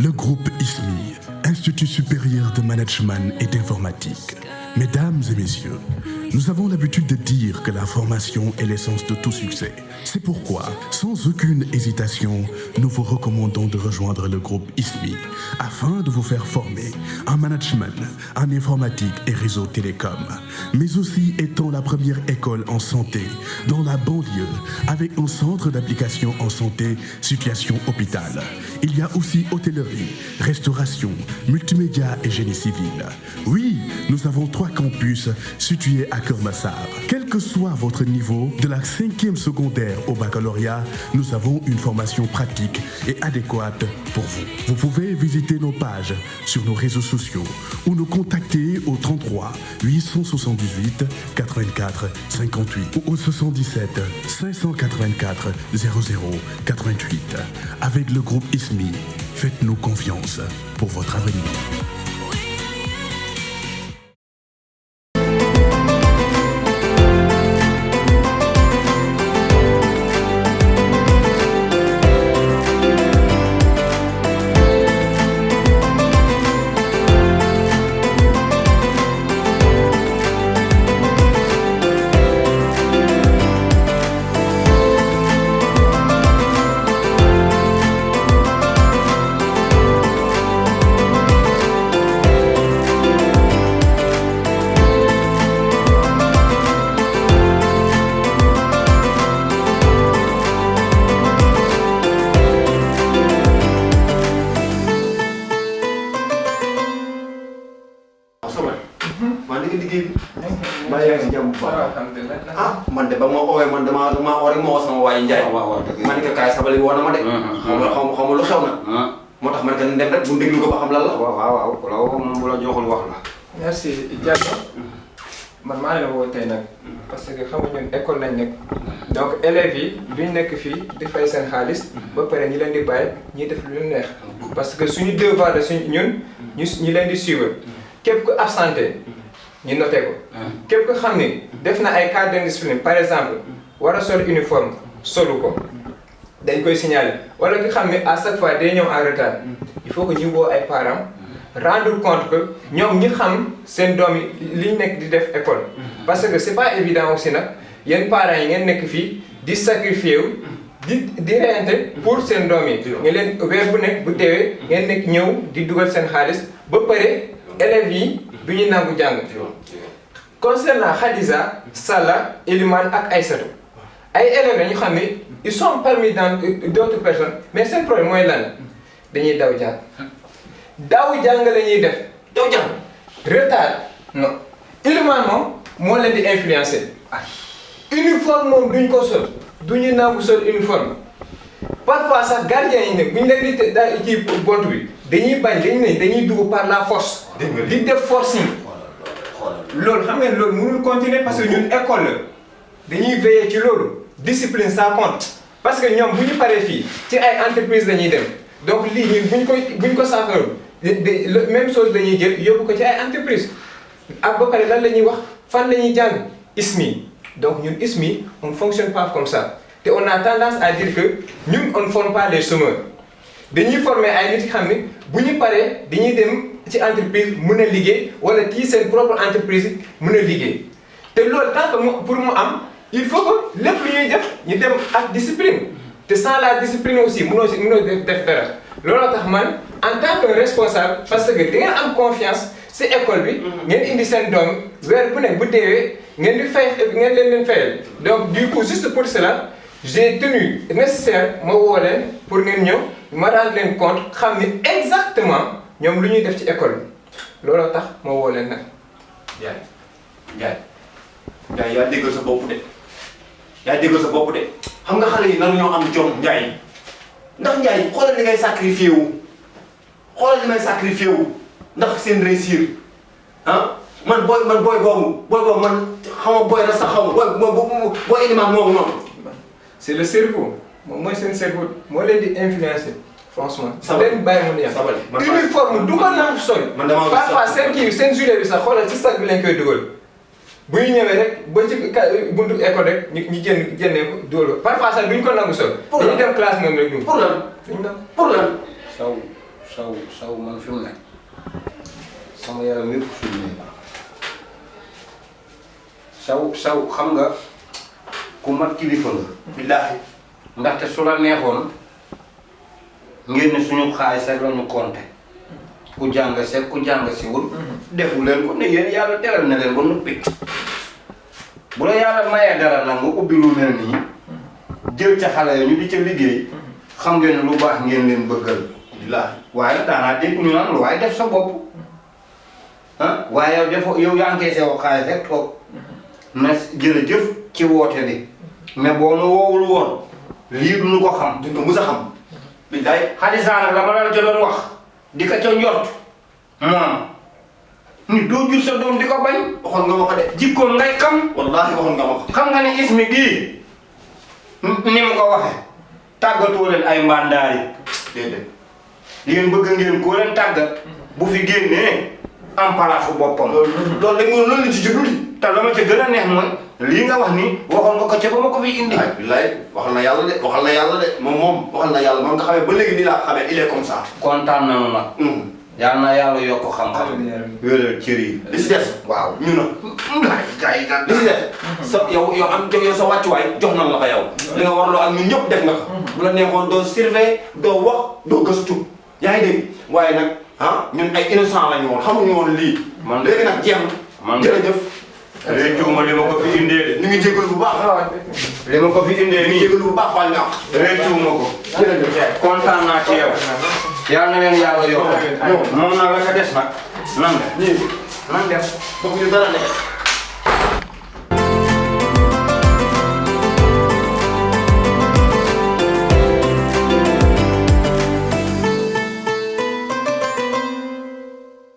Le groupe ISMI, Institut supérieur de management et d'informatique. Mesdames et messieurs, nous avons l'habitude de dire que la formation est l'essence de tout succès. C'est pourquoi, sans aucune hésitation, nous vous recommandons de rejoindre le groupe ISMI afin de vous faire former en management, en informatique et réseau télécom, mais aussi étant la première école en santé dans la banlieue avec un centre d'application en santé, situation hôpital. Il y a aussi hôtellerie, restauration, multimédia et génie civil. Oui, nous avons 3 campus situés à Keur Massar. Quel que soit votre niveau, de la 5e secondaire au baccalauréat, nous avons une formation pratique et adéquate pour vous. Vous pouvez visiter nos pages sur nos réseaux sociaux ou nous contacter au 33 878 84 58 ou au 77 584 00 88. Avec le groupe ISMI, faites-nous confiance pour votre avenir. man de ba ma oowee man damaa oo rek ma woo sama waay Ndiaye. man de kaay sabali woon na ma de. xaw ma lu xew na. moo tax man de dem rek bu déglu ko ba xam lan la. waaw ku la woo moom bu la joxul wax la. merci Diallo man maa leen woo tey nag parce que xam nga ñun école lañ nekk donc élèves yi duñ nekk fii di fay seen xaalis ba pare ñi leen di bàyyi ñuy def lu neex parce que suñu devoir la ñun ñu leen di suivre képp ku absenté ñu noté ko. képp ko xam ni def na ay cas d'indiscipline par exemple war a sol uniforme solu ko dañ koy signaler wala ki xam ni à chaque fois day ñëw en retard il faut que ñu woo ay parents rendre compte que ñoom ñi xam seen doom yi li ñu nekk di def école. parce que c'est pas évident aussi nag yéen parents yi ngeen nekk fii di sacrifier wu di reyante pour seen doom yi. nga leen weer bu nekk bu teewee ngeen nekk ñëw di dugal seen xaalis ba pare élèves yi du ñu nangu jàng. concernant Khadija, Salah, Elimane ak Aïssatou ay élèves la ñu xam ne ils sont parmi dans d'autres personnes mais seen problème mooy lan dañuy daw jàng la ñuy def daw jàng retard non Elimane moom moo leen di influencer uniforme moom duñ ko sol duñu nangu sol uniforme parfois sax gardien yi ne bu ñu leen di daal ci bont bi dañuy bañ dañuy dugg par la force di def forcing. loolu xam ngeen loolu mënul continuer parce que ñun école la dañuy veiller ci loolu discipline ça compte parce que ñoom bu ñu paree fii ci ay entreprise la ñuy dem donc lii ñun bu ñu ko saakaru même chose la ñuy jël yóbbu ko ci ay entreprise ak ba pare lan la ñuy wax fan la ñuy jàng ISMI donc ñun ISMI on ne fonctionne pas comme ça te on a tendance à dire que ñun on ne forme pas les chômeurs dañuy former ay nit xam ne bu ñu paree dañuy dem ci entreprise mën a liggéey wala ci seen propre entreprise mën a liggéey te loolu tant que pour mu am il faut que lépp lu ñuy def ñu dem ak discipline te sans la discipline aussi mënoo def dara looloo tax man en tant que responsable parce que da ngeen am confiance ci école bi ngeen indi seen doom weer bu nekk bu deewee ngeen di fay ngeen leen fayal donc du coup juste pour cela j'ai tenu nécessaire ma woo leen pour ngeen ñëw ma rendre leen compte xam ni exactement ñoom lu ñuy def ci école bi looloo tax ma woo leen nag. Ndiaye yaa déggal sa bopp de xam nga xale yi nan ñoo am jom Ndiaye ndax Ndiaye xoolal li ngay sacrifié wu ndax seen réussir man booy boobu man xaw ma booy rek sax xaw ma booy Elimane moomu noonu. c'est le cerveau moom mooy seen cerveau moo leen di influencer. franchement leen bàyyi mu neex uniforme du ko nangu sol parfois seen kii seen gilet bi sax xoolal ci sac bi lañ koy dugal bu ñu ñëwee rek ba ci buntu école rek ñu génnee ko dugal ko parfois sax duñ ko nangu sol dañuy dem classe moom rek dugg pour lan saw man fi mu ne sama yaram yëpp fi mu ne saw xam nga ku mat kilifa nga. billaahi. ndaxte su la neexoon ngeen ne suñu xaalis rek la ñu compté ku jàng seet ku jàng siwul defu leen ko ne yéen yàlla teral na leen ba noppi bu la yàlla mayee dara nag nga ubbi lu mel nii jël ca xale yi ñu di ca liggéey xam ngeen ne lu baax ngeen leen bëggal. billaahi. waaye nag daanaa dégg ñu naan lu waaye def sa bopp ah waaye yow defoo yow yaa ngi koy sew xaalis rek toog na jërëjëf ci woote bi mais boo nu woowul woon lii du ñu ko xam. duñ ko mës a xam. billaahi. Xadisa nag la ma la jëloon wax di ko ca njort moom nit doo jur sa doom di ko bañ. waxoon nga ma ko de. jikkoom ngay xam. wallaahi waxoon nga ma ko. xam nga ni ismi gii ni mu ko waxe tàggatoo leen ay mbandaay déedéet. li ngeen bëgg ngeen koo leen tàggat bu fi génnee am palaasu boppam. loolu rek loolu la ci jublu. te la ma ca gën a neex mooy lii nga wax ni waxoon nga ko ca ba ma ko fi indi. ay billaay waxal na yàlla de waxal na yàlla de moom waxal na yàlla moom nga xamee ba léegi nii laa xamee il est comme ça. kontaan nañu nag. yal na yàlla yokk xam-xam. wéral cër yi. li si des. waaw ñu na. li si des. sa yow sa wàccuwaay jox na la ko yow. li nga warloo ak ñun ñëpp def nga ko. bu la neexoon doo surveiller doo wax doo gëstu. yaa ngi dégg waaye nag ñun ay innocent lañu woon xamuñu woon lii. man léegi nag jeex na. man jërëjëf. réccuuma li ma ko fi indee de. ñu ngi jégalu bu baax. li ma ko fi indee ñu ngi nii jégalu bu baax baal nga am. réccuuma ko. jërëjëf. kontaan naa ci yow. yal na leen yàlla yokk. moom nag la ka des nag. nan nga. nii nan def. bëgg ñu dara nekk.